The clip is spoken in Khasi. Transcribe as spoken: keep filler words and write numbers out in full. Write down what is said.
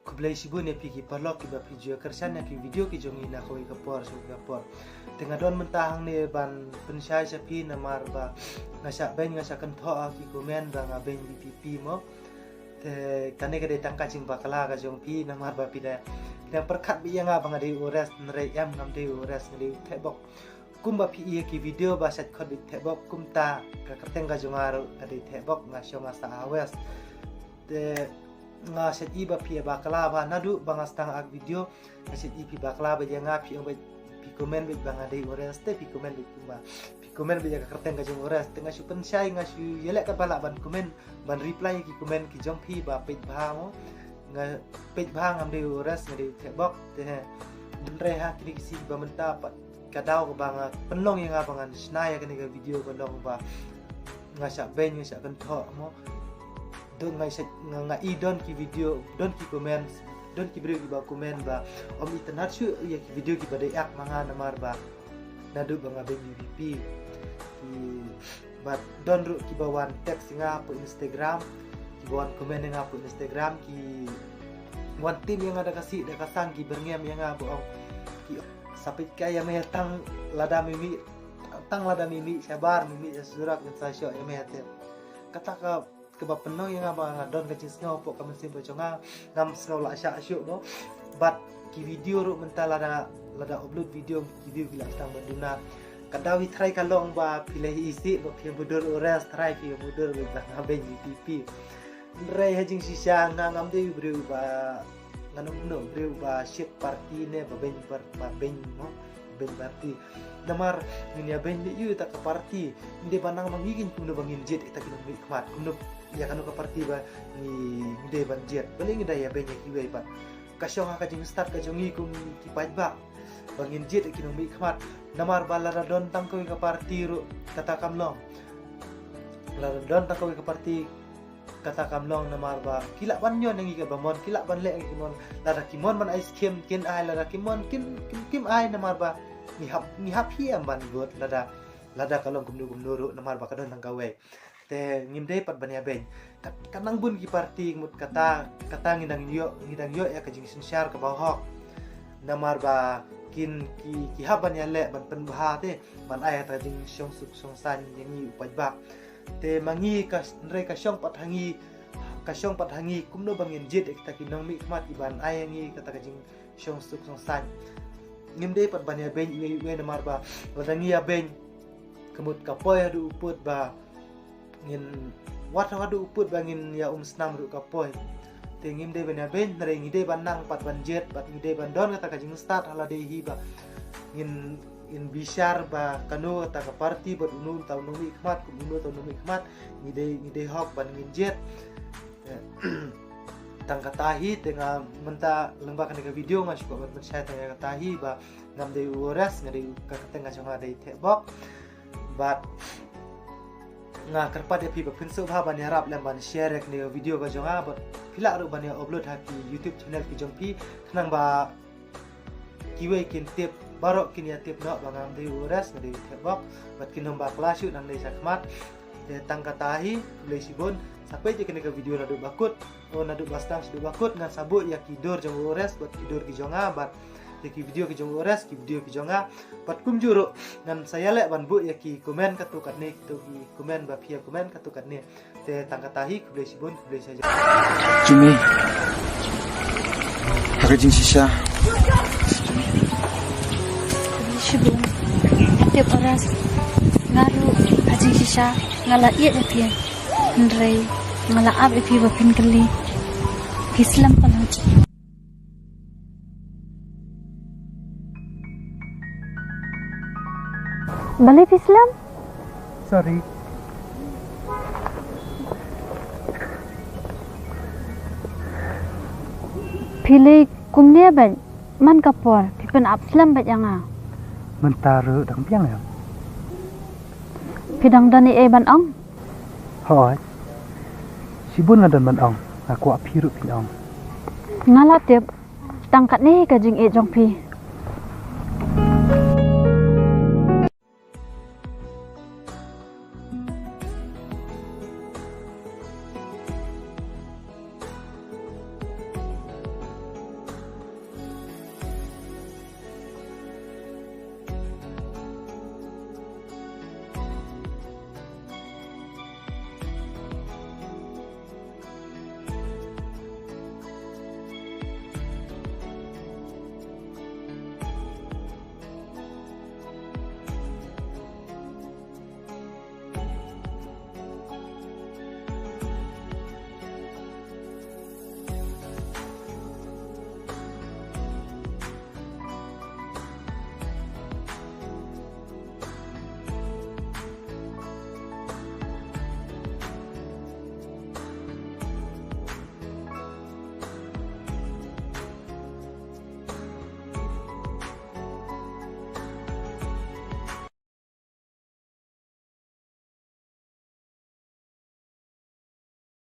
Khublei shibun ïa phi ki paralok kiba phi ju ïa kyrshan ïa ki video ki jong ngi na kawei ka por sha kawei ka por. Te nga don mynta hangne ban pynshai sha phi namar ba nga shah beiñ nga shah kynthoh ha ki comment ba nga beiñ VPP mo. Te kane ka dei tang ka jingbakla ka jong phi namar ba phi dang pyrkhat beit ïa nga ba nga dei u Ores, hynrei em, ngam dei u Ores, nga dei u Thehbok. Kumba phi i ha ki video ba shait khot beit Thehbok, kumta ka kyrteng ka jong nga ruh ka dei Thehbok, nga shong nga sah ha West. Te nga shait i ba phi ïa bakla ba naduh ba nga sdang ak video, nga shait i phi bakla beit ïa nga, phi ong beit, phi comment beit ba nga dei u Ores, te phi comment beit kumba phi comment beit ïa ka kyrteng ka jong u Ores. Te nga shu pynshai, nga shu ïaleh katba lah ban comment, ban reply ïa ki comment ki jong phi ba peit bha mo. Nga peit bha, ngam dei u Ores, nga dei u Thehbok. Te hynrei ha kine ki sngi ba mynta pat ka daw kaba nga pynlong ïa nga ba ngan shna ïa kane ka video ka long ba nga shah beiñ nga shah kynthoh mo. Don nga shah, nga, nga i don ki video, don ki comments, don ki briew kiba comment ba ym itynnad shuh ïa ki video kiba dei ak ma nga namar ba naduh ba nga beiñ VPP. Ki, bad don ruh kiba wan text ïa nga hapoh Instagram, kiba wan comment ïa nga hapoh Instagram, ki wan tim ïa nga da ka sih da ka sang, ki byrngem ïa nga ba ong, ki sa peit kai ïa me tang lada me mih, tang lada me mih shabar, me mih sha surok, ngin sa shoh ïa me te. Kata ka kaba pynlong ïa nga ba nga don ka jingsngew hapoh ka mynsiem ka jong nga, ngam sngew lah shah shuh mo. Bad ki video ruh mynta lada, lada upload video, ki view ki lah sdang ban duna. Ka daw hi tharai ka long ba phi la hi isih ba phi ïa mudui u Ores, tharai phi ïa mudui ba nga beiñ VPP. Hynrei ha jingshisha nga ngam dei u briew ba, ngan ong kumno, briew ba shit party ne ba beiñ par-, ba beiñ mo, beiñ party. Namar ngin ïa beiñ beit ïa kata ka party, ngim dei ban nang ba ngi keiñ kumno ba ngin jied ïa kita ki nongmihkhmat, kumno ïa kano ka party ba ngi, ngi dei ban jied. Balei ngi dei ïa beiñ ïa kiwei pat? Ka shong ha ka jingstad ka jong ngi kum ki paidbah ba ngin jied ïa ki nongmihkhmat. Namar ba lada don tang kawei ka party ruh kata kam long. Lada don tang kawei ka party kata kam long namar ba ki lah ban ñion ïa ngi kaba mon, ki lah ban leh ïa ngi ki mon. Lada ki mon ban ai skhem kin ai, lada kim mon kin, kim, kim ai namar ba ngi hap, ngi hap hi em ban vote lada, lada ka long kumno kumno ruh namar ba ka don tang kawei. Te ngim dei pat ban ïa beiñ. Kat, kat nang bun ki party, mut kata, kata ngi dang ïoh, ngi dang ïoh ïa ka jingsynshar kaba hok. Namar ba kin ki, ki hap ban ïaleh ban pynbha te, ban ai kata ka jingshong suk shong saiñ ïa ngi u paidbah. Te ma ngi ka, hynrei ka shong pat ha ngi, ka shong pat ha ngi kumno ba ngin jied ïa kita ki nongmihkhmat kiban ai ïa ngi kata ka jingshong suk shong saiñ. Ngim dei pat ban ïa beiñ iwei iwei namar ba lada ngi ïa beiñ, ka mut ka poi haduh u pud ba ngin, wat haduh u pud ba ngin ïa um snam ruh ka poi. Te ngim dei ban ïa beiñ, hynrei ngi dei ban nang pat ban jied, bad ngi dei ban don kata ka jingstad ha lade hi ba ngin, ngin bishar ba kano kata ka party bad uno uta u nongmihkhmat, kum uno uta u nongmihkhmat, ngi dei, ngi dei hok ban ngin jied. Tang kata hi, te nga mynta lyngba kane ka video nga shu kwah ban pynshai tang ïa kata hi ba ngam dei u Ores, nga dei u, ka kyrteng ka jong nga dei Thehbok. Bad nga kyrpad ïa phi ba phin sngewbha ban ïarap lem ban share ïa kane ka video ka jong nga, bad phi lah ruh ban ïa upload ha ki YouTube channel ki jong phi, khnang ba kiwei kin tip, baroh kin ïa tip noh ba ngam dei u Ores, nga dei u Thehbok, bad kin ym bakla shuh nangne shakhmat. Te tang kata hi, khublei shibun, sa peit ïa kane ka video naduh ba kut, o naduh ba sdang shaduh ba kut, ngan sa buh ïa ki dur jong u Ores bad ki dur ki jong nga, bad ïa ki video ki jong u Ores, ki video ki jong nga. Bad kumjuh ruh ngan sa ïaleh ban buh ïa ki comment katto katne, kito ki comment ba phi ïa comment katto katne. Te tang kata hi, khublei shibun, khublei shibun. Jumi. Ha ka jingshisha. Khublei shibun. Te Ores. Nga ruh ha jingshisha nga la ïeit ïa phi. Hynrei nga la ap ïa phi ba phin kylli. Phi slem palat. Balei phi slem? Sorry. Phi leh kumne bad man ka por phi pynap slem bad ïa nga. Mynta ruh dang biang ïa. Phi dang don ei ei ban ong? Hooid. Shibun nga don ban ong, nga kwah phi ruh phin ong. Nga la tip tang katne ka jingïeit jong phi.